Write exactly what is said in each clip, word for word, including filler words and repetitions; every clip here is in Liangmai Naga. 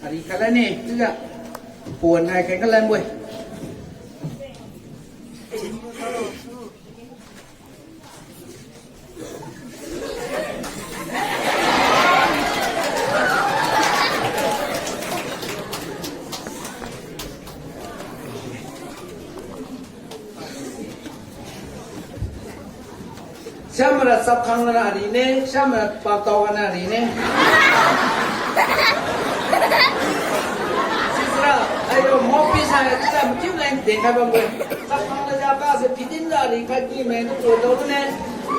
Ari khalan ne, chiujiu. Puan hai khen khalan bo-e. Siamara chapkhang gana ari ne, siamara patao gana ari ne. Sisira, aiyo, mouthpiece hai, sisira, matiu leng dengkhai bambo-e. Chapkhang la jaka se phidin la ari khai di me, tu tu dao ne.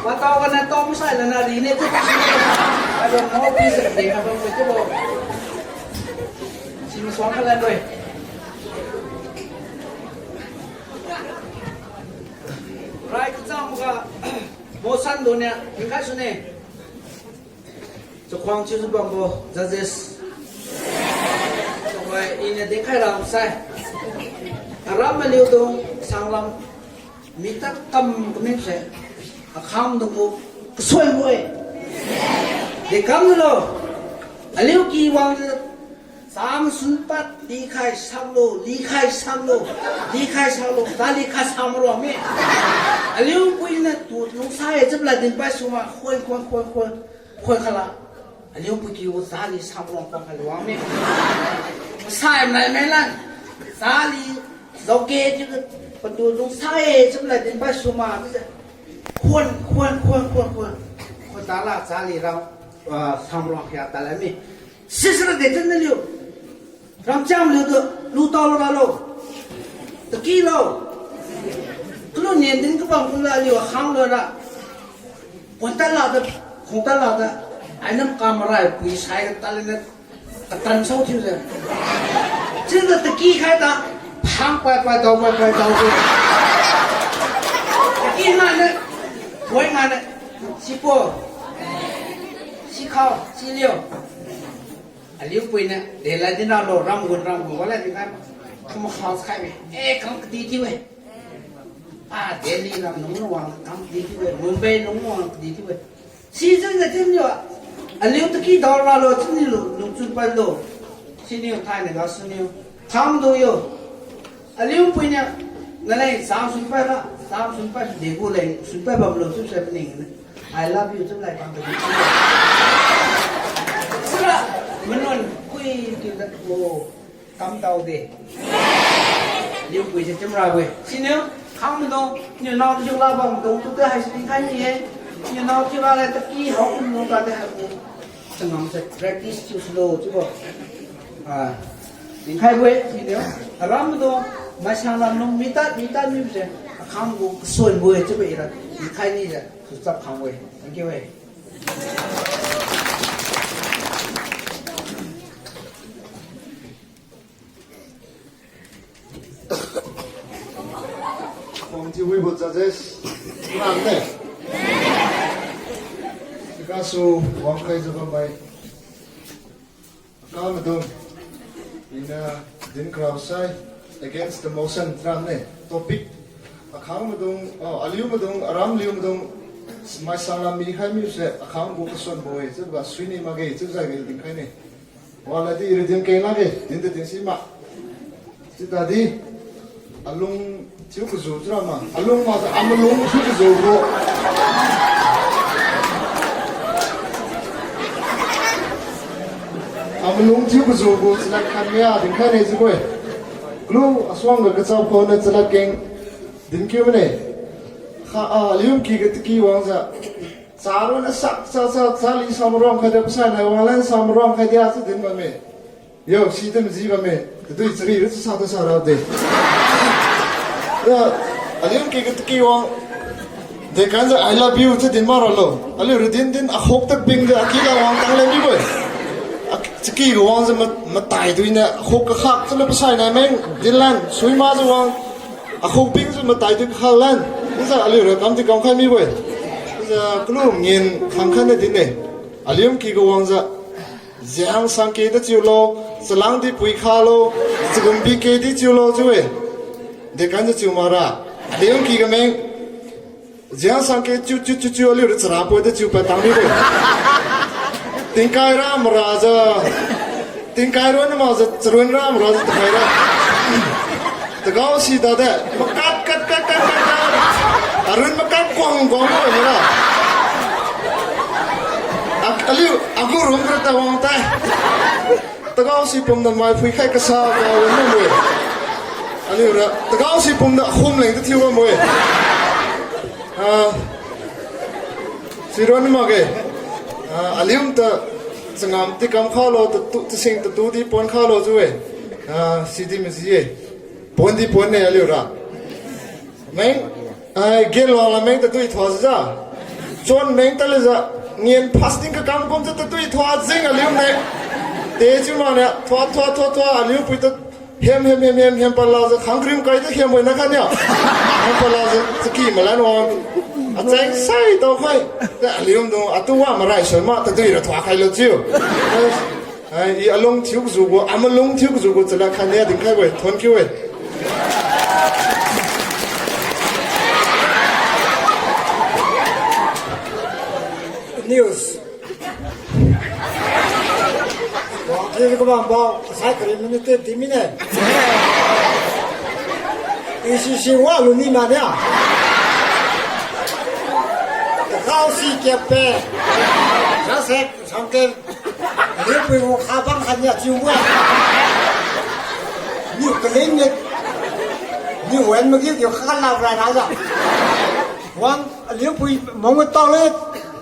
Patao gana tao masai lana ari ne, tu tu si. Aiyo, mouthpiece se dengkhai bambo-e, tu bo. Sisuang khalan bo-e. Rai kacham ga, motion doniu, dinkhai sune. Chakhuang chiujiu bambo, judges. Chakhuang iniu dinkhai ram sai. Aram aliudung sanglam, mi tad kam kami se. Akhangdung gu kasui bo-e. Dekam lo. Aliu ky wang cham sun pad likhai saklo, likhai saklo, likhai saklo, tali kha sam ruang me. Aliu pui niu tu lungsai chiubo lad dinpai suma, khoi, khoi, khoi, khoi, khoi khala. Aliu pui ky gu tali sam ruang pad khai luang me. Masai nai me lan. Tali, jaoke chiu, patu lungsai chiubo lad dinpai suma, chiujiu. Khon, khon, khon, khon, khon. Khon tala tali rang, ah, sam ruang khia tala me. Sisira de chun naliu. Ramcham liutu, lu tao lo ralo. Taki lo. Kalu nian din kabam kumla aliu akhang lo ra. Khon tala da, khon tala da. Ainam kamarai pui sai tala na. Katan sao thiu se. Chiujiu taki khai ta. Phang pai pai tao pai pai tao se. Taki ngani. Poi ngani. Sipo. Sikhao. Siliu. Aliu pui niu, delad din ralo, ramgun ramgun wala dinkhai. Kamakha khai me. Eh, kam kadi thiu-e. Ah, Delhi ram nung wang kam kadi thiu-e. Mumbai nung wang kadi thiu-e. Sijeng na chiuniu. Aliu taki dao ralo chiuniu lu, lungchun pad lo. Siniu thainai gasuniu. Khangdung yo. Aliu pui niu, naleng cham sun pad ra, cham sun pad de gu leng, sun pad bamlo chiu sai maning. I love you chiu lai kam de. Sira, manun, kui, kiu da, o, kam tao de. Aliu pui se chiu rabo-e. Siniu, khang maidung, niu nao chiu la bamdung, tu te hai si dinkhai ni-e. Niu nao chiu la le, taki hao kum nung ta de hai kum. Changam se practice thiu sulo chiubo. Ah, dinkhaibo-e, siniu. Aram maidung, maisang lam nung mitat, mitat mibo se. Akhang gu kasuanbo-e chiubo ira. Dinkhai nijiu, suchap khangbo-e. Thank you-e. Wang thiu wibo judges. Nang ne. Sikasu wangkhaijiu bammai. Aka maidung. Iniu din karao sai. Against the motion ram ne. Topic. Akhang maidung, oh, aliu maidung, aram liu maidung. Maisang lam mikhai mibo se, akhang gu kasuanbo-e, chiubo suini makge, chiujiu ge dinkhai ne. Waladi ira din keng lakge, din de din si ma. Sitadi, alung thiu kaju chiura ma, alung makjiu amalung thiu kaju gu. Amalung thiu kaju gu, chalad khat mia dinkhai ne chiubo-e. Kalu asuang ga kachap khon niu chalad keng din kiu mane. Kha, ah, aliu ky ga taki wangjiu. Charun asak, sa, sa, chali samruang khaidi, pasai nai wanglan samruang khaidi, asu din bamme. Yo, si din ji bamme. Tadui chari ru sa tu sa ra de. Ya, aliu ky ga taki wang. Dekamjiu I love you chiu din ma ralo. Aliu ru din din akhok tak bingjiu aki ga wang tang le mibo-e. Ak-, chaki ga wangjiu ma-, matai duiniu akhok kakhak chiu le pasai nai meng dinlan sui makjiu wang. Akhok bingjiu matai dui kakhak lan. Chiujiu aliu ru kam di kam khai mibo-e. Chiujiu kalu ngin khangkhat na din-e. Aliu ky ga wangjiu. Jiang sangke di chiulo, chalangdi pui khalo, chagumbi ke di chiulo chiu-e. Dekamjiu chiu makra. Aliu ky ga meng. Jiang sangke chiu chiu chiu chiu aliu ru chara poi di chiu pad tang mibo-e. Tingkai ra marajiu. Tingkai ronna makjiu charun ra mara jiu takai ra. Tagao si tade. Makat, kat, kat, kat, kat, kat. Arun makat kuang, kuang, kuang, mara. Ak-, aliu, agu room ra ta wang tai. Tagao si pumna mai phuikhai kasa ga wang mo. Aliu ra, tagao si pumna khum leng ta thiu wang mo. Ah, Sironna makge. Ah, aliu ta changam ti kam khalo, tatu, tasing tatu di pon khalo jiu-e. Ah, sidi maji-e. Pon di pon ne aliu ra. Meng, ai, gen wang la meng tatu i thua jiu ja. Chon meng tale ja. Ngen fasting kakam kum jiu tatu i thua jeng aliu meng. Te chiu mane, thua, thua, thua, thua, aliu pui ta hem, hem, hem, hem, hem pala jiu khang krim kai ta hem wena khan ya. Hem pala jiu, chaki malan wang. Acheng sai tao khai. Ta aliu dung, atu wa marai soi ma, tatu i ra thua khai lo chiu. Ai, i alung thiu kajiu gu, amalung thiu kajiu gu, chala khan ya dingkhai we, thon kiu we. News. Wa, kiri ko bang bang, sai kiri minute di mine. Isi si wa lu ni ma nia. Kau si kepe. Sa se, sangke. Aliu pui gu khabang khan ya chiu wa. Niu kaling ni. Niu wen magi kiu khan la bra na ja. Wang aliu pui mong tao le.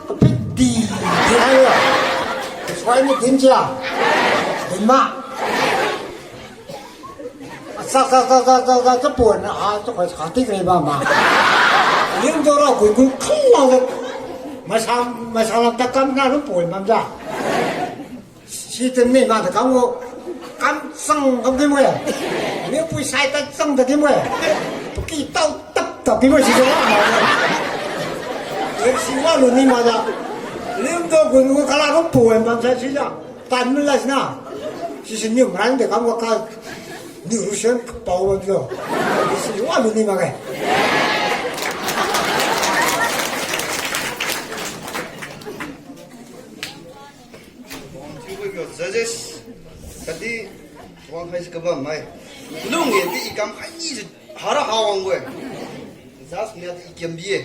Kapit di. Di hai ya. Suai ni din jia. Din ma. Sa, sa, sa, sa, sa, sa, sa, puan, ah, sa, sa, sa, tik re ba ma. Lim do ra, kui, kui, khala, sa, masa, masa la takam na lu puan bam ja. Si ten ni ma takam wo, kam sang kam di mo ya. Ni pui sai ta sang ta di mo ya. Paki tau tap tap di mo si ja. Lim si wa lu ni ma ja. Lim do kui, kui, khala lu puan bam sa si ja. Tan mi la sina. Sisi niu mrang de kam waka. Niu Russian kapao wa dio. Sisi wa lu ni ma kai. Judges. Kadi wang hai si kabam mai. Lung ye di i kam hai ni si hara ha wang we. Judge nia di i kiam bi ye.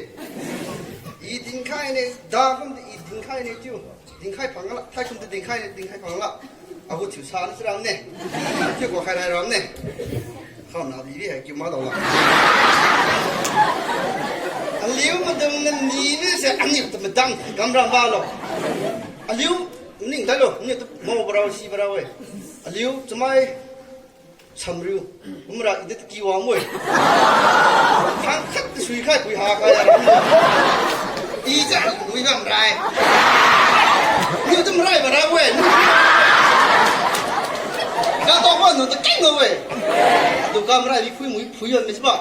I dinkhai ne, da kam di i dinkhai ne tiu. Dinkhai phang la, thai kum tu dinkhai, dinkhai phang la. Agu thiu sa na si ram ne. Thiu ko khai rai ram ne. Kham na bi bi hai kiu ma dao la. Aliu madam na ni ni se aniu tu madam kam ram ba lo. Aliu ning dai lo, ni tu mo barao si barao we. Aliu chamai Samriu, umra i di tiki wang we. Khang khat sui khai pui ha khai ya. I ja mui bam rai. Niu tu mrai ba ra we. Ga to ba nu ta keng we. Du kam rai bi phui mui phui yon mi ba.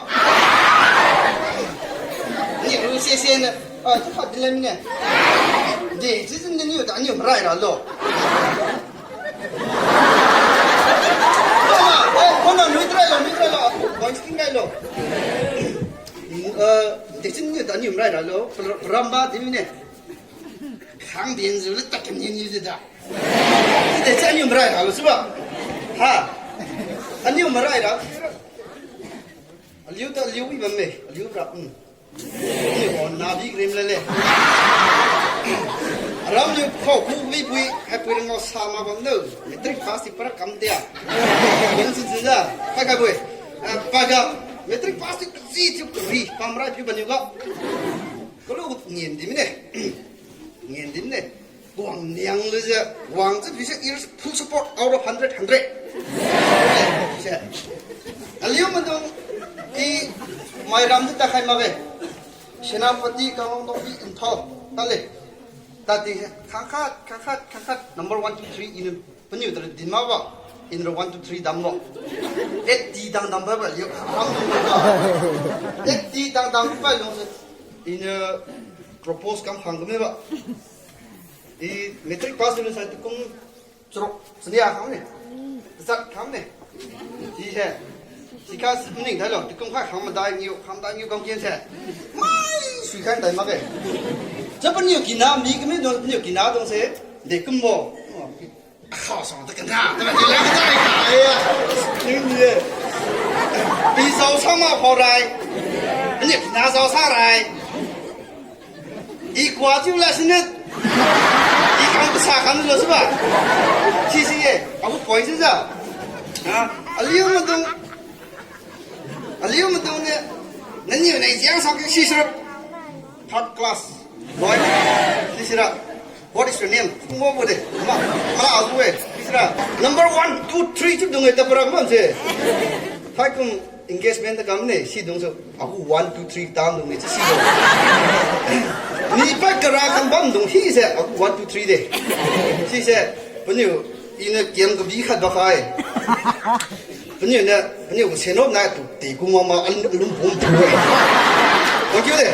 Niu se se na. Ah, tu khat di lam ne. De, si sin niu ta niu mrai ra lo. Kona, eh, kona, nui try lo, nui try lo. Point skin kai lo. Eh, de chin ni ta niu rai ra lo. Ramba di ne. Khang din zu le tak ni ni de da. De chin niu rai ra lo, siba. Ha. Aniu rai ra. Aliu ta aliu wi bam me. Aliu ra. Hmm. Ni ho na bi grim le le. Aram liu kho khu bi bui, hai pui rang ngau sa ma bam no. Matric pass ti para kam dia. Bun sin sin da. Pai ka bui. Ah, pai ka. Matric pass ti zi ti kri, pam rai piu baniu ga. Kalu ngen di mine. Ngen di mine. Wang niang le je, wang je, we say, is full support out of hundred, hundred. Se. Aliu madung i mai ram di ta khai ma ge. Senapati, Kangpokpi, Imphal, tale. Tadi, khangkhat, khangkhat, khangkhat, number one, two, three, iniu. Paniu tadi din ma ba, iniu one, two, three dam ba. Eighty dang dam ba ba, aliu. Eighty dang dam ba, aliu. Iniu propose kam khang kami ba. I matric pass ni sai tukum charuk sania kham ne. Zat kham ne. Ji he. Sika sining dai lo, tukum khai kham madai niu, kham dai niu kam ken se. Mai sui khai dai ma ke. Jab niu kina mi kami dong, niu kina dong se. De kum bo. Khao sang ta kana, ta ba di la ka dai ka ya. Ning ye. Pi zao sang ma phao rai. Ani na zao sang rai. I kua tiu la sini. I kang kasa kang lo siba. Si si ye. Agu point si sa. Ha, aliu maidung. Aliu maidung ni. Naniu nai jiang sang ke si sira. Third class. Boy. Si sira. What is your name? Kungbo bo de. Ma, ma agu e. Sira. Number one, two, three chiu dung e ta para ma se. Hai kum engagement ta kam ne, si dung su. Agu one, two, three tam dung e, si si dung. Ni pa kara kam bam dung hi se, agu one, two, three de. Si se, paniu, ina kiam kabi khat ba khai. Paniu na, paniu senop na tu te ku mama al-, alum pum pum. Thank you de.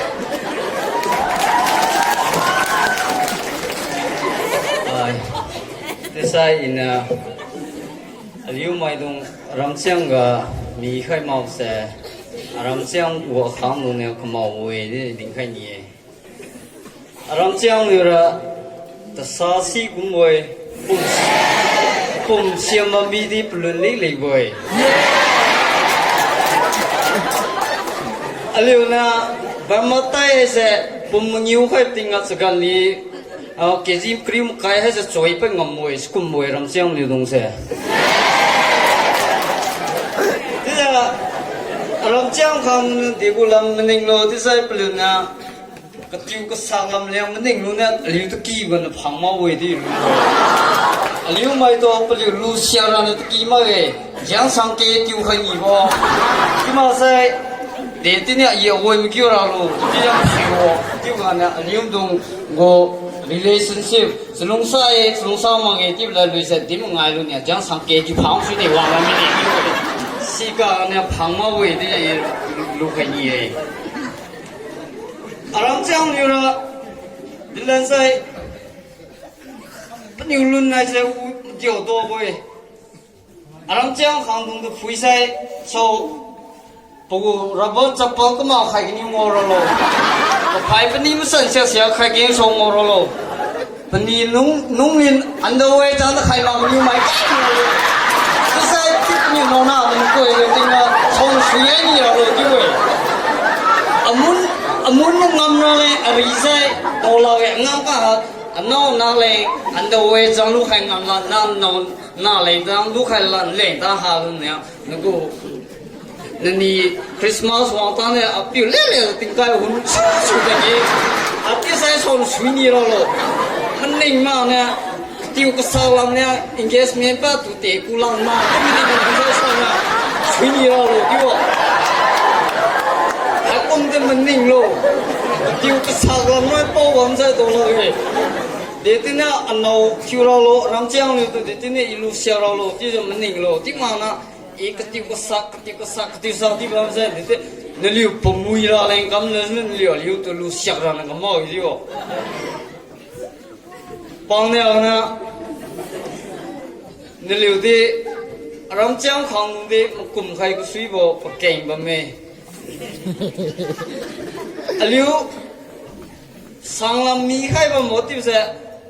Ai. Tesai ina, aliu maidung aramchiang ga mi khai mao se, aramchiang wa khang lu ne kamao we ni ding khai ni e. Aramchiang niu ra tasa si kumbo-e, pum, pum siam ma midi palun lili bo-e. Aliu na bam matai haise pum mangiu khai tingga chagan li, ah, K G kariu makai haise choi pai ngam bo-e, sikum bo-e, aramchiang niu dung se. Chiujiu aramchiang khang di gu lam maning lo, chiusai paliu na katiu kasak lam liang maning luniu aliu taki bana phang mak we di lu. Aliu maitu paliu lu siak raniu taki mak-e. Jiang sangke tiu khai nibo. Chiu maksai, de tiniu ye woi makiu ralo. Chiu yang sibo. Chiu ganiu aliu dung gu relationship. Chalungsa-e, chalungsa mak-e, chiu la luise dim ngai luniu. Jiang sangke tiu phang suni wang la mine. Siga niu phang mak we di lu khai ni-e. Aramchiang niu ra, dilan sai, paniu lun nai se u diu dobo-e. Aramchiang khangdung tu phuisai, so, pagu rubber chappal kama khai kani ngao ralo. Paphai pani masan sia sia khai kani so ngao ralo. Pani nung, nung lin underwear chang da khai ma kani mai kai ni ralo. Tusai tip ni nona mun koi le tingga song sui ni ralo di we. Amun, amun ngam rale, ari sai, tola we ngam ka ha, anao na le, underwear chang lu khai ngam la, na nao, na le dang lu khai lan le, da ha lu nia, nagu. Nani Christmas wang tang ne apiu lele tingkai hun su su de ni. Ati sai son sui ni ralo. Maning mak ne, tiu kasak lam ne, engagement pa tu te ku lang ma. Maning mak sai son na sui ni ralo tiu. Akum de maning lo. Tiu kasak lam ne pao wang sai dolo e. De tiniu anao tiu ralo, ramchiang niu tu de tiniu ilu sia ralo, tiu maning lo. Tiu mak na, I katiu kasak, katiu kasak, katiu sak di bam sai di te. Naliu pamui raleng kam na naliu aliu tu lu siak rana kam mak di o. Pang ne ana. Naliu di aramchiang khang di makum khai kasuibo pakeng bamme. Aliu sanglam mi khai bambo chiu se,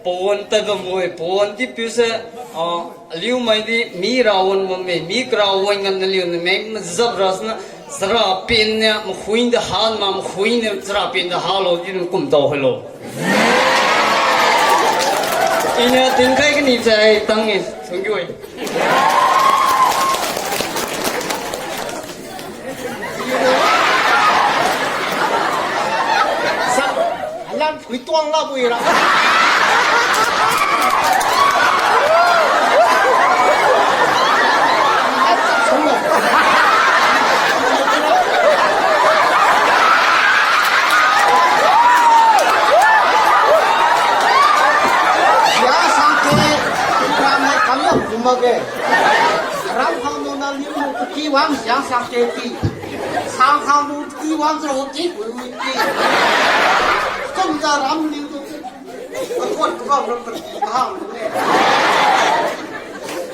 pawan tad bambo-e, pawan di piu se, ah, aliu mai di mi rawan bamme, mi karawan ngan naliu nameng mazap rasna, chara pen niu, makhui di han ma, makhui niu chara pen di halo, chiu kum tao khailo. Iniu dinkhai kani sai tang-e, sungkiu-e. Sa, alam phui tuang la bui ra. Sia sangke, ram ne kam lo kumage. Ram khang nu na liu nu ki wang sia sangke ki. Sang khang nu ki wang zero ki bui bui ki. Kum ta ram liu tu. Ka kuat ka bam ram ka ki ka hang ne.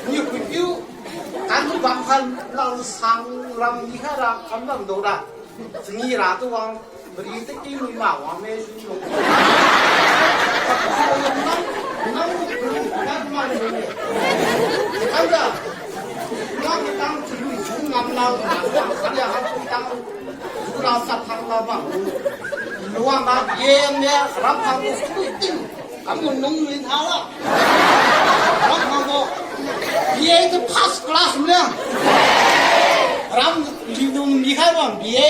Niu kui piu. Kan tu bam khan lang sang ram ni kha ra kam lam do ra. Changi ra tu wang, bari ta ki ma wang me su lo. Nang lu kru, nang man lu. Kanda. Nang tang chui sung ngam lau, nang tang salia hang tang. Sura sa thang la bang. Luang na ye me, ram thang lu ting. Kamu nung lin hala. Ram thang lu. Ye tu first class mle. Ram li nung ni khai bang ye.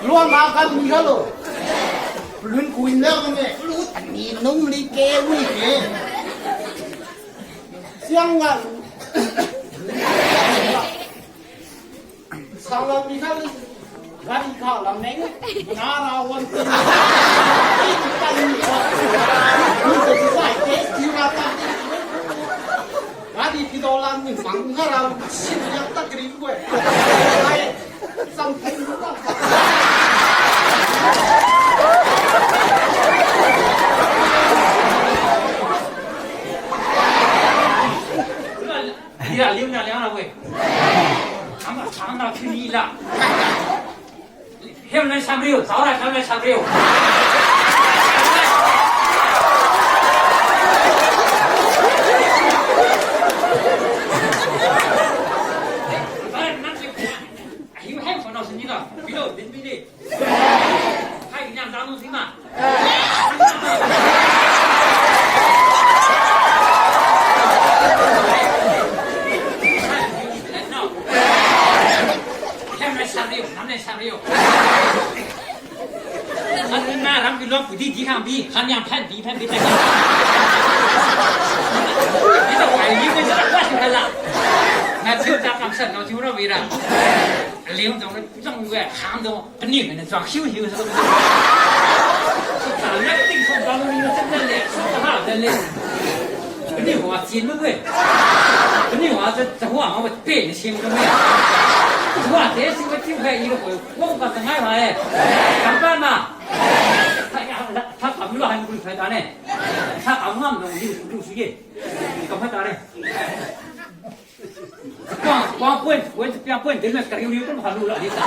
Luang na kan mi halo. Lun kuin na me. Lu tani nung li ke wi ke. Siang nga. Salam ni kali. Gari kha lam neng. Nara wan tin. Tin tan ni kha. Ni sa si sai ke si ra ta. Gari pi do lam ni mang nga ra sin yang ta kri ko. Ai. Sang thai ni ta. Ira liu na liang na we. Ama sang na chuni la. Hem na sang riu, sao na sang na sang riu. Ahiu hem kono sini la. Bilo din bini. Hai, nyam danu sima. Nam ne sariu, nam ne sariu. Anu na ram bi lok pudi di khang bi, khan yang phan bi, phan bi, phan bi. Ito wai ni ko jara kuat kala. Na chiu ta kam san no chiu ra wi ra. Liu jong na jong wi khang do. Kani mene zak hiu hiu sa. Sa na ting khong ba lu ni sa na le, sa ha da le. Kani wa chin lu we. Kani wa sa sa wa ma pe ni sim lu we. Wa de si wa tiu hai i lu we. Wa ka sa ngai wa e. Kam pa ma. Sa ya la, sa kam lu han bu sai ta ne. Sa kam ngam dong di lu si ye. Kam pa ta le. Kuang, kuang pun, pun, piang pun, din na kariu riu pun malu la di ta.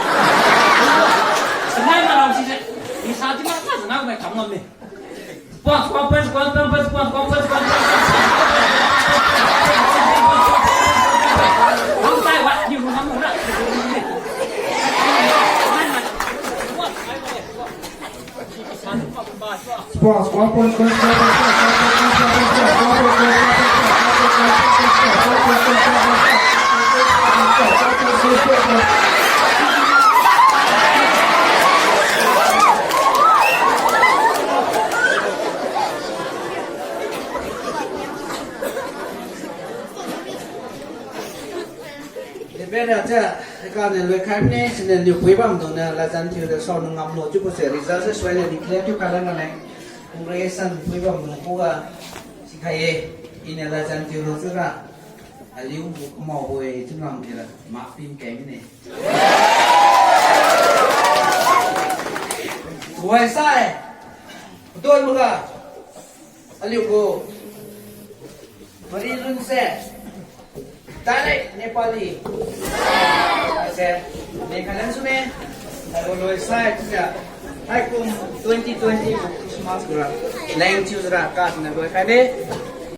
Senai malam si se, di sa di ma, senai mai kam ngam ni. Kuang, kuang pun, kuang pun, pun, kuang, kuang pun, kuang pun. Kuang tai wat, ni rumah murah. Debate ra cha, kaniu loikhai mine, siniu niu phui bam dungniu, ladjan thiujiu sao niu ngamlo chiubo se, result se suai niu declare thiu khaila mane. Congratulation, phui bam dung khuga, sikhai ye, iniu ladjan thiulo chiura, aliu bu kamaobo-e chiu ngam kira, mark pin kai mine. Wai sai, don maga, aliu gu, Mari lun se. Direct Nepali. Ase. Neng kalan sune. Haibo loi sai chiujiu. Haikum twenty twenty Christmas gu ra. Leng chiu ra ka sune loi khai de.